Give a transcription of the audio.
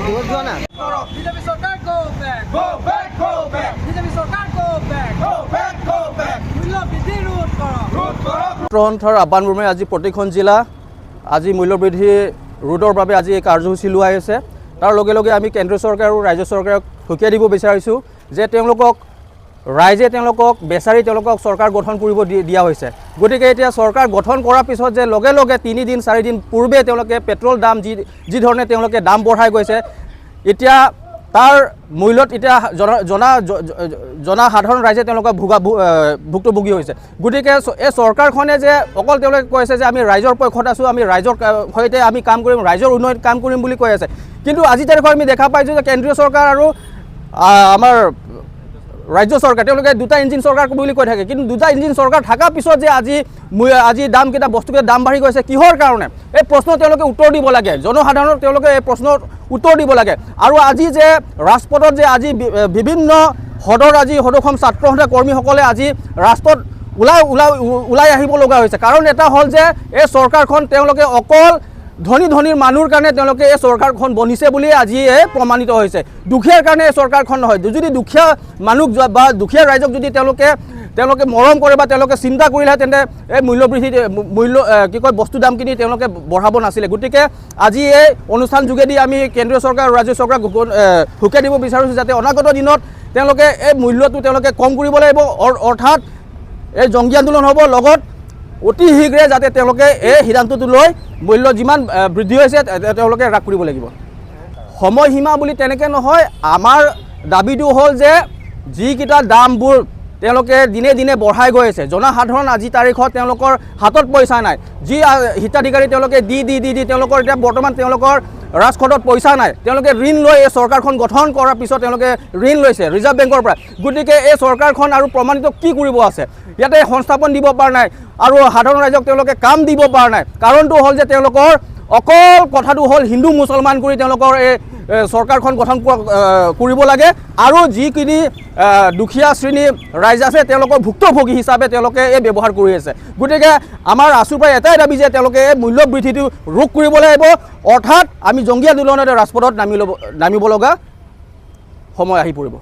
দূৰত যোৱা না। বিজেপি চৰকাৰ go back. Go back, go back. BJP চৰকাৰ go back. Go back, go back. মূল্য বৃদ্ধি ৰোধ কৰক। ৰোধ কৰক। ছাত্ৰ সন্থাৰ আহ্বানমৰ্মে আজি প্ৰতিখন জিলা আজি মূল্যবৃদ্ধি ৰোধৰ বাবে আজি এই কাৰ্যসূচী লোৱা হৈছে। তাৰ লগে লগে আমি কেন্দ্ৰীয় চৰকাৰ আৰু ৰাজ্য চৰকাৰক সকীয়াই দিব বিচাৰিছোঁ যে তেওঁলোকক ৰাইজে তেওঁলোকক বিচাৰি তেওঁলোকক চৰকাৰ গঠন কৰিব দিয়া হৈছে। গতিকে এতিয়া চৰকাৰ গঠন কৰাৰ পিছত যে লগে লগে 3 দিন 4 দিন পূৰ্বে তেওঁলোকে পেট্ৰল দাম যি যি ধৰণে তেওঁলোকে দাম বঢ়াই গৈছে, এতিয়া তাৰ মূল্যত এতিয়া জনা জনা জনা সাধাৰণ ৰাইজে তেওঁলোকক ভুক্তভোগী হৈছে। গতিকে এই চৰকাৰখনে যে অকল তেওঁলোকে কৈছে যে আমি ৰাইজৰ পক্ষত আছোঁ, আমি ৰাইজৰ সৈতে আমি কাম কৰিম, ৰাইজৰ উন্নয়নত কাম কৰিম বুলি কৈ আছে, কিন্তু আজি তাৰিখত আমি দেখা পাইছোঁ যে কেন্দ্ৰীয় চৰকাৰ আৰু আমাৰ ৰাজ্য চৰকাৰ তেওঁলোকে দুটা ইঞ্জিন চৰকাৰ বুলি কৈ থাকে। কিন্তু দুটা ইঞ্জিন চৰকাৰ থকাৰ পিছত যে আজি দামকেইটা, বস্তুকেইটা দাম বাঢ়ি গৈছে কিহৰ কাৰণে, এই প্ৰশ্ন তেওঁলোকে উত্তৰ দিব লাগে। জনসাধাৰণক তেওঁলোকে এই প্ৰশ্নৰ উত্তৰ দিব লাগে। আৰু আজি যে ৰাজপথত যে আজি বিভিন্ন সদৰ আজি সদৌ অসম ছাত্ৰ সন্থা কৰ্মীসকলে আজি ৰাস্তাত ওলাই ওলাই ওলাই আহিব লগা হৈছে। কাৰণ এটা হ'ল যে এই চৰকাৰখন তেওঁলোকে অকল ধনী ধনীৰ মানুহৰ কাৰণে তেওঁলোকে এই চৰকাৰখন বনিছে বুলি আজি এই প্ৰমাণিত হৈছে। দুখীয়াৰ কাৰণে এই চৰকাৰখন নহয়। যদি দুখীয়া মানুহক বা দুখীয়া ৰাইজক যদি তেওঁলোকে তেওঁলোকে মৰম কৰে বা তেওঁলোকে চিন্তা কৰিলে, তেন্তে এই মূল্যবৃদ্ধি মূল্য কি কয় বস্তু দামখিনি তেওঁলোকে বঢ়াব নাছিলে। গতিকে আজি এই অনুষ্ঠান যোগেদি আমি কেন্দ্ৰীয় চৰকাৰ আৰু ৰাজ্য চৰকাৰক সকীয়াই দিব বিচাৰিছোঁ যাতে অনাগত দিনত তেওঁলোকে এই মূল্যটো তেওঁলোকে কম কৰিব লাগিব, অৰ্থাৎ এই জংগী আন্দোলন হ'ব। লগত অতি শীঘ্ৰে যাতে তেওঁলোকে এই সিদ্ধান্তটো লৈ মূল্য যিমান বৃদ্ধি হৈছে তেওঁলোকে হ্ৰাস কৰিব লাগিব। সময়সীমা বুলি তেনেকৈ নহয়। আমাৰ দাবীটো হ'ল যে যিকেইটা দামবোৰ তেওঁলোকে দিনে দিনে বঢ়াই গৈ আছে, জনসাধাৰণ আজি তাৰিখত তেওঁলোকৰ হাতত পইচা নাই। যি হিতাধিকাৰী তেওঁলোকে দি দি দি দি তেওঁলোকৰ এতিয়া বৰ্তমান তেওঁলোকৰ ৰাজকোষত পইচা নাই। তেওঁলোকে ঋণ লৈ এই চৰকাৰখন গঠন কৰাৰ পিছত তেওঁলোকে ঋণ লৈছে ৰিজাৰ্ভ বেংকৰ পৰা। গতিকে এই চৰকাৰখন আৰু প্ৰমাণিত কি কৰিব আছে? ইয়াতে সংস্থাপন দিব পৰা নাই আৰু সাধাৰণ ৰাইজক তেওঁলোকে কাম দিব পৰা নাই। কাৰণটো হ'ল যে তেওঁলোকৰ অকল কথাটো হ'ল হিন্দু মুছলমান কৰি তেওঁলোকৰ এই চৰকাৰখন গঠন কৰিব লাগে আৰু যিখিনি দুখীয়া শ্ৰেণীৰ ৰাইজ আছে, তেওঁলোকৰ ভুক্তভোগী হিচাপে তেওঁলোকে এই ব্যৱহাৰ কৰি আছে। গতিকে আমাৰ আছুৰ পৰা এটাই দাবী যে তেওঁলোকে এই মূল্য বৃদ্ধিটো ৰোধ কৰিব লাগিব, অৰ্থাৎ আমি জংগী আন্দোলনতে ৰাজপথত নামি ল'ব নামিব লগা সময় আহি পৰিব।